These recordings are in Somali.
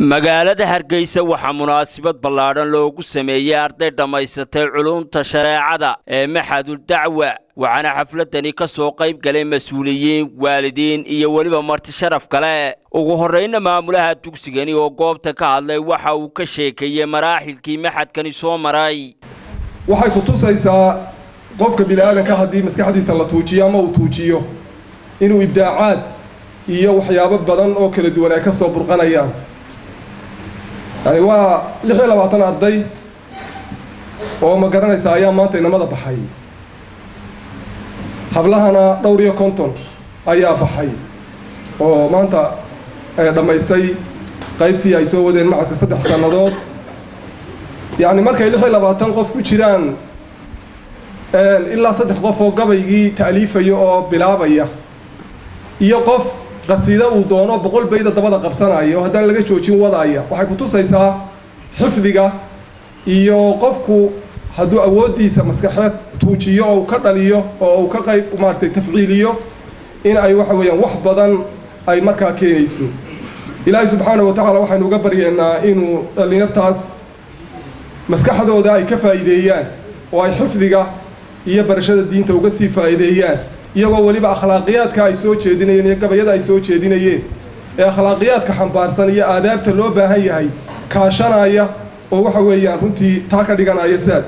Magaalada Hargeysa waxaa munaasabad ballaadhan loogu sameeyey arday dhammaysatay culumta shareecada ee Machadul Dacwa, waxaana xafladani ka soo qayb galay mas-uuliyiin, waalidiin iyo weliba marti sharaf kale. Ugu horrayna maamulaha dugsigani oo goobta ka hadlay waxa uu ka sheekeeyey maraaxilkii machadkani soo maray. Waxay ku tusaysaa qofka bini-aadanka haddii maskaxdiisa la tuujiyo ama uu tuujiyo inuu ibdaacaad iyo waxyaabo badan oo kala duwan ay ka soo burqanayaan. Yani waa 26 arday oo, ma garanaysa, ayaa maanta inamada baxay, hablahana dhowr iyo 50 ayaa baxay oo maanta dhammaystay qaybtii ay soo wadeen machadka 3 sannadood. Yacni markay 26 qof ku jiraan, ilaa saddex qof oo gabaygii ta'liifaya oo bilaabaya iyo qof qasiida uu doono 100 bayda dabada qabsanaya oo haddaan laga joojin wadaaya, waxay ku tusaysaa xifdiga iyo qofku hadduu awooddiisa maskaxeed tuujiyo oo uu ka dhaliyo oo uu ka qayb maaragtay tafciiliyo in ay waxa weeyaan wax badan ay markaa keenayso. Ilaahay subxaana wa tacaala waxaynu uga baryeennaa inuu dhallinyartaas maskaxdooda ay ka faa'iideeyaan oo ay xifdiga iyo barashada diinta uga sii faa'iideeyaan, iyagoo weliba akhlaaqiyaadka ay soo jeedinayeen iyo gabayada ay soo jeedinayeen ee akhlaaqiyaadka xambaarsan iyo aadaabta loo baahan yahay kaashanaya oo waxa weeyaan runtii taa ka dhiganaya saad.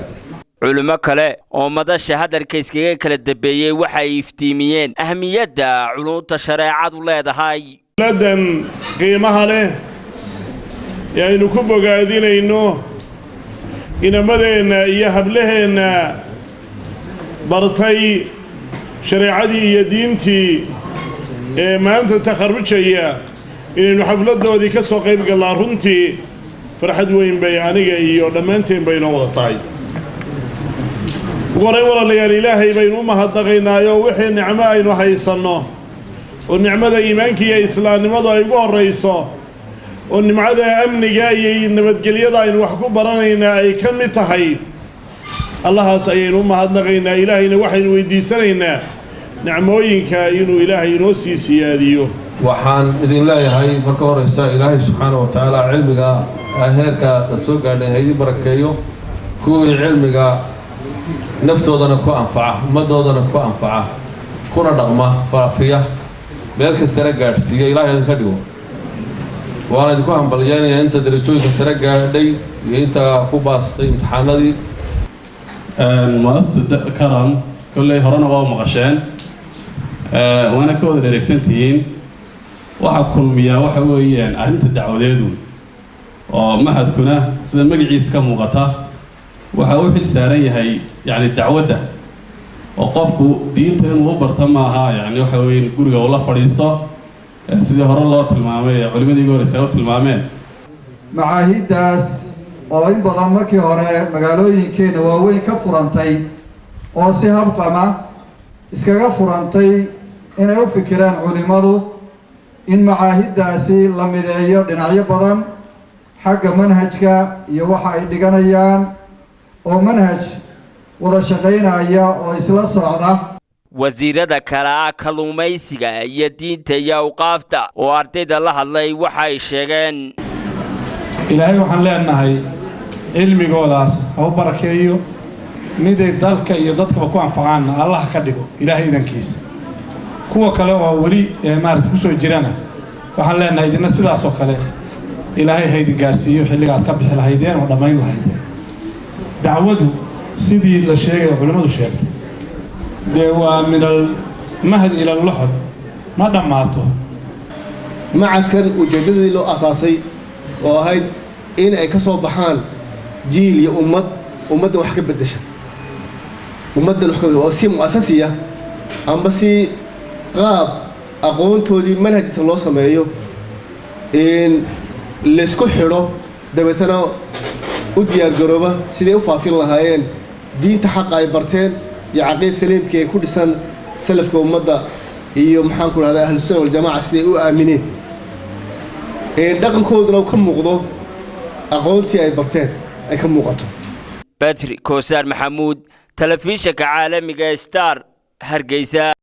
Culimo kale oo madasha hadalka iskaga kala dambeeyey waxay iftiimiyeen ahmiyadda culumta shareecadu leedahay. Ladan qiimaha leh ee aynu ku bogaadinayno inamadeenna iyo hablaheenna bartay shareecadii iyo diintii ee maanta takharrujaya inaynu xafladdoodii ka soo qayb gallaa, runtii farxad weyn bay aniga iyo dhammaanteen bay inoo wada tahay. Ugu horrayn, walaalayaal, Ilaahay baynu u mahadnaqaynaayo wixii nicmo aynu haysanno oo nicmada iimaanka iyo islaamnimadu ay ugu horrayso oo nimcada amniga iyo nabadgelyada aynu wax ku baranaynaa ay ka mid tahay, Allahaas ayaynu u mahadnaqaynaa. Ilaahayna waxaynu weydiisanaynaa nicmooyinka inuu Ilaahay inoo sii siyaadiyo. Waxaan idin leeyahay marka horeysa, Ilaahay subxaana wa tacaala cilmiga heerka la soo gaadhay ha idin barakeeyo, kuwii cilmiga naftoodana ku anfaca, ummaddoodana ku anfaca, kuna dhaqma, faafiya, meel kastana gaadhsiiya, Ilahay idinka dhigo. Waana idinku hambalyeynayaa inta darajooyinka sare gaadhay iyo inta ku baastay imtixaanadii. Muasasada Karam kolley horena waa maqasheen, waana ka wada dhereegsantihiin. Waxaa kulmiyaa waxa weeyaan arrinta dacwadeedu, oo machadkuna sida magaciisa ka muuqata waxa u xil saaran yahay yacni dacwadda, oo qofku diinta inuu u barto maaha yacni waxa weeye guriga ula fadhiisto, sidii hore loo tilmaamay ee culimadii igu horreysay u tilmaameen. Macaahiddaas oo in badan markii hore magaalooyinkeenna waaweyn ka furantay oo si habqama iskaga furantay, inay u fikiraan culimmadu in macaahiddaasi la mideeyo dhinacyo badan, xagga manhajka iyo waxa ay dhiganayaan oo manhaj wada shaqaynaya oo isla socda. Wasiirada kale ah kalluumaysiga iyo diinta iyo awqaafta oo ardayda la hadlay waxay sheegeen: Ilaahay waxaan leenahay cilmigoodaas ha u barakeeyo, miday dalka iyo dadkaba ku anfacaanna Allah ka dhigo, Ilaahay idankiisa. Kuwa kale oo weli maarata kusoo jirana waxaan leenahay idina sidaasoo kale Ilaahay haydin gaarsiiyo xilliga aad ka bixi lahaydeen oo dhammayn lahaydeen. Dacwadu sidii la sheegay oo culimmadu sheegtay, dee waa من المهد إلى اللحد, ma dhammaato. Machadkan ujeeddadii loo asaasay oo ahayd in ay ka soo baxaan jiil iyo ummad ummaddan wax ka beddesha, ummaddan wax ka oo si mu'asasiya amba si qaab aqoontoodii manhajta loo sameeyo in laysku xidho, dabeetana u diyaargarooba siday u faafin lahaayeen diinta xaqa ay barteen iyo caqiida saliimka ee ku dhisan salafka ummadda iyo, maxaan ku rahdaa, Ahlusunna Waljamaca siday u aamineen, dhaqankooduna ka muuqdo, aqoontii ay barteen ay ka muuqato. Badri Koosaar Maxamuud, telefishinka caalamiga Star, Hargeysa.